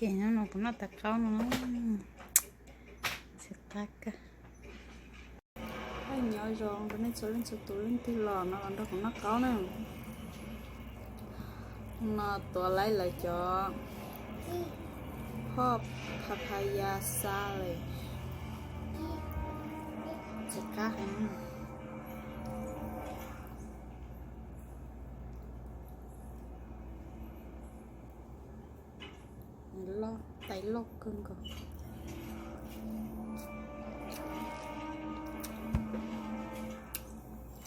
Ces no kuv noj tag qaub no, txiv qab kawg. Nyob zoo rau nej txhua leej txhua tus, leej twg los no los nrog kuv noj qaub na. No tuav laib lawv cov phoj papaya salad, txiv qab heev. Loj, tais loj kawg nkaus.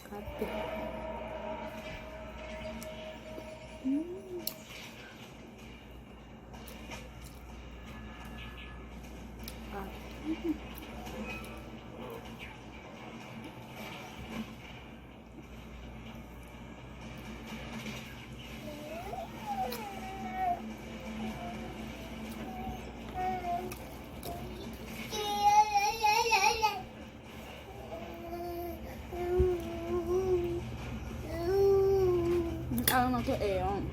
Qab tiag. Ab, no thiaj es os.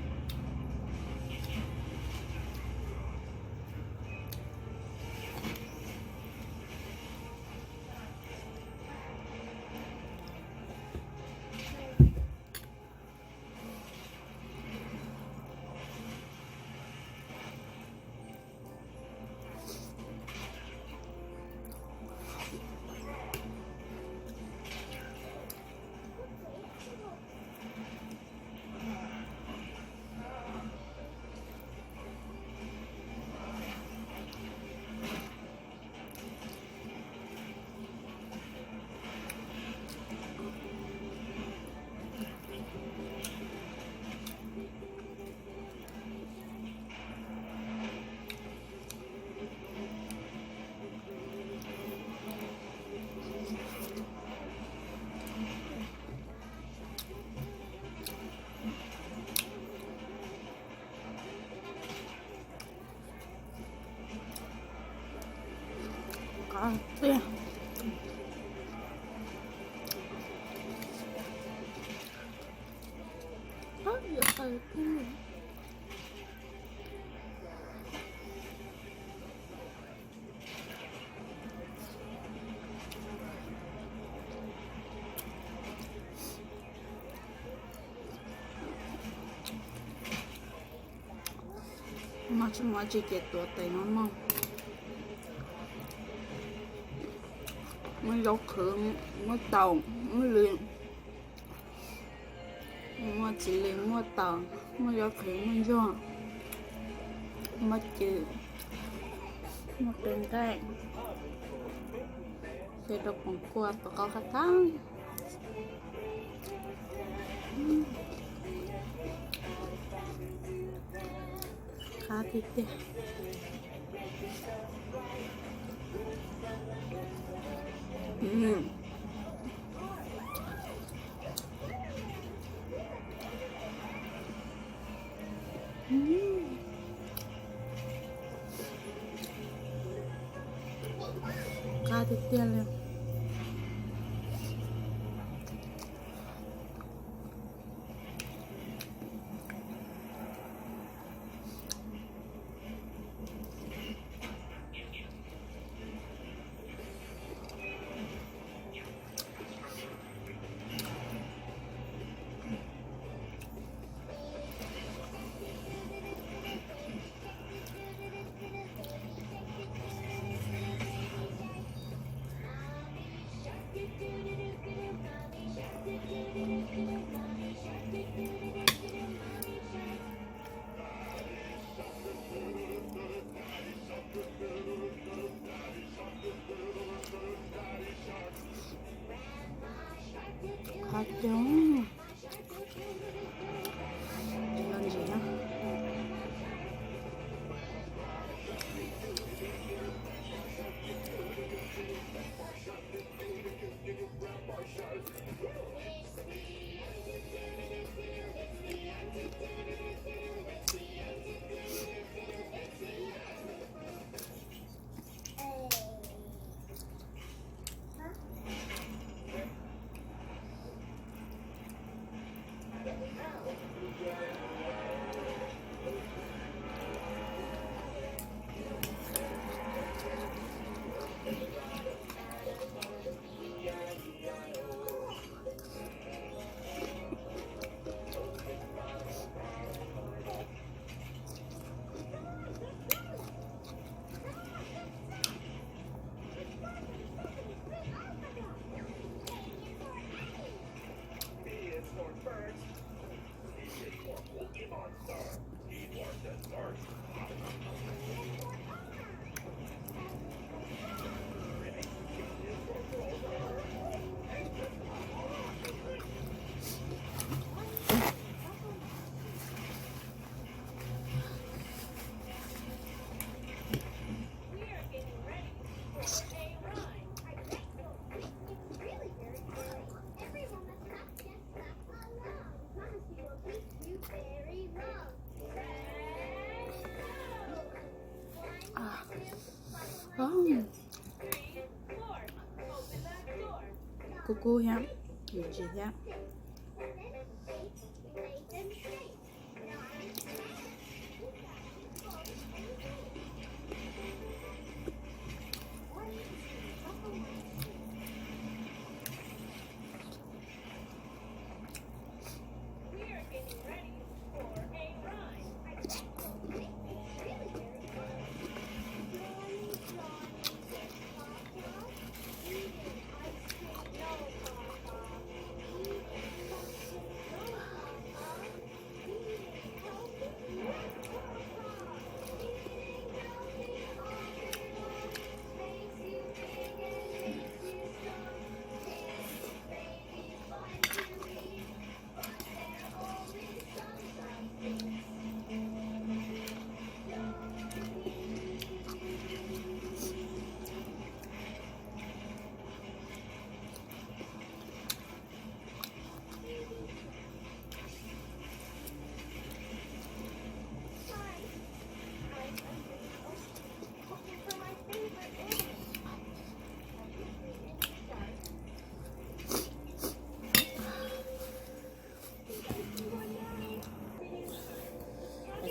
Qab tiag. No tsis muaj tsis ces tuav tes no noj. Muaj zaub qhwv, muaj taum, muaj lws, muaj txiv lws, muaj taum, muaj zaub qhwv, muaj ntsuag, muaj cw, muaj qe nqaij, ces rau poom kua tuav qab qab tag. Qab tiag tiag. Qab tiag tiag li. Qab tiag. Los ntsis na. Kub kub thiab, ntsim thiab.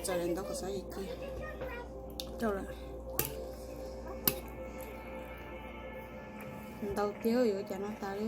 Txawm li ntawd kuv xav ib kis rau lawm. Ntau tiag yuav cas no tas li.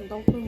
Ntau kawg.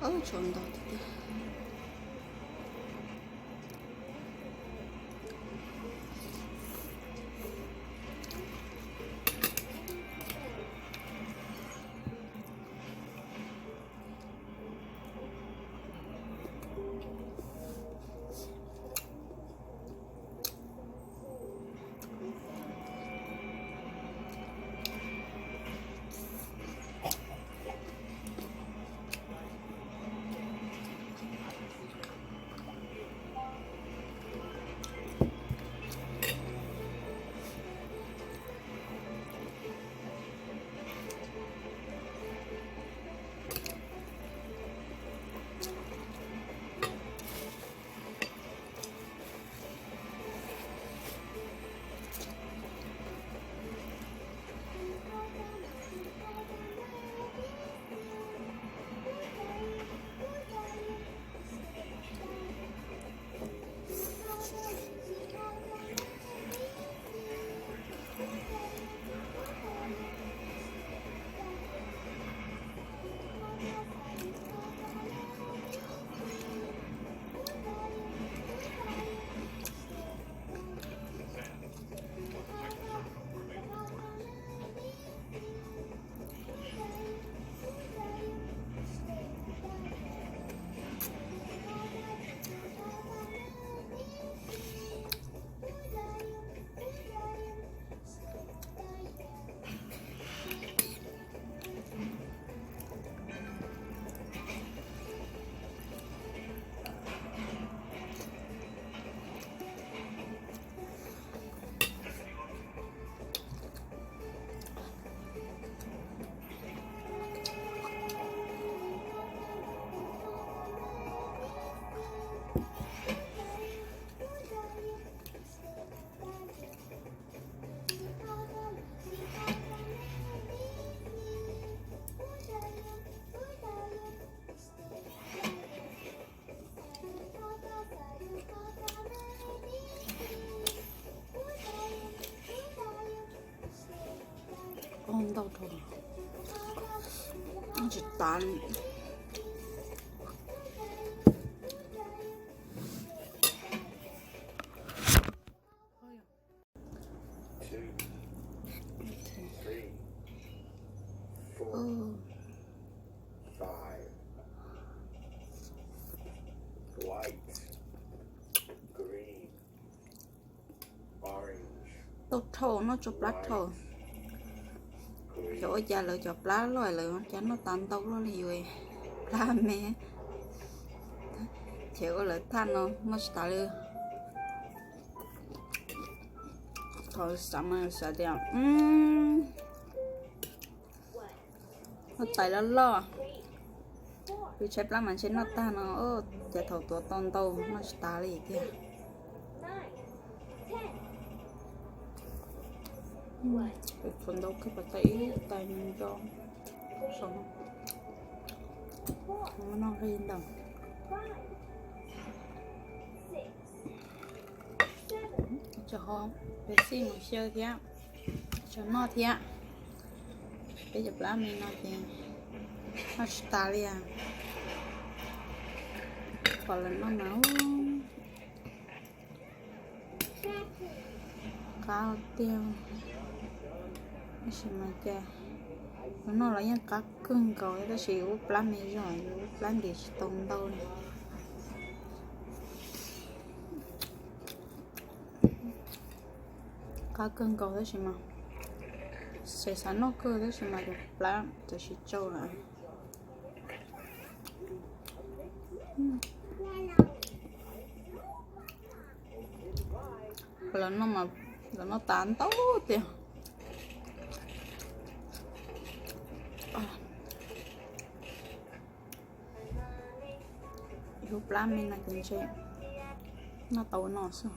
Ub, tshuav ntau tiag tiag. Tsis tas li. Tau dhau, noj tsau plab dhau. Xyov ua cas lawv cov plab loj lawv cas noj tas ntau luaj li yus plab me. Ces ua lawv thaj no noj tsis tas li. Thaum xav mas xav tias noj tais loj loj, kuv tshaib plab mas ntshe noj tag no, cas thaum tuav tau ntau noj tsis tas li tiag. Tsuav ntau kawg, pas tais ib tais nco saum no, noj nqi ntawm. Tso ho peb xij mus xyaw thiab, tso noj thiab. Peb cov plab me no ces noj tsis tas li as. Pom lawv noj mas qab tiag. Tab sis mas cas lawv noj los yeej qab kawg nkaus, tab sis yus lub plab me zog, yus lub plab ntim tsis tau ntau li. Qab kawg nkaus tab sis mas xav xav noj kawg tab sis mas tus plab txawm tsis tsau lawm. Lawv noj mas lawv noj tas ntau tiag. Yus plab me no ces ntshe noj tau no xwb.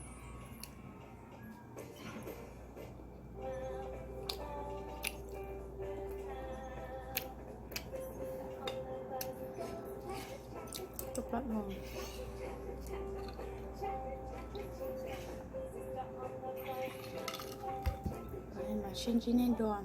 Mas sib ntsib nej dua.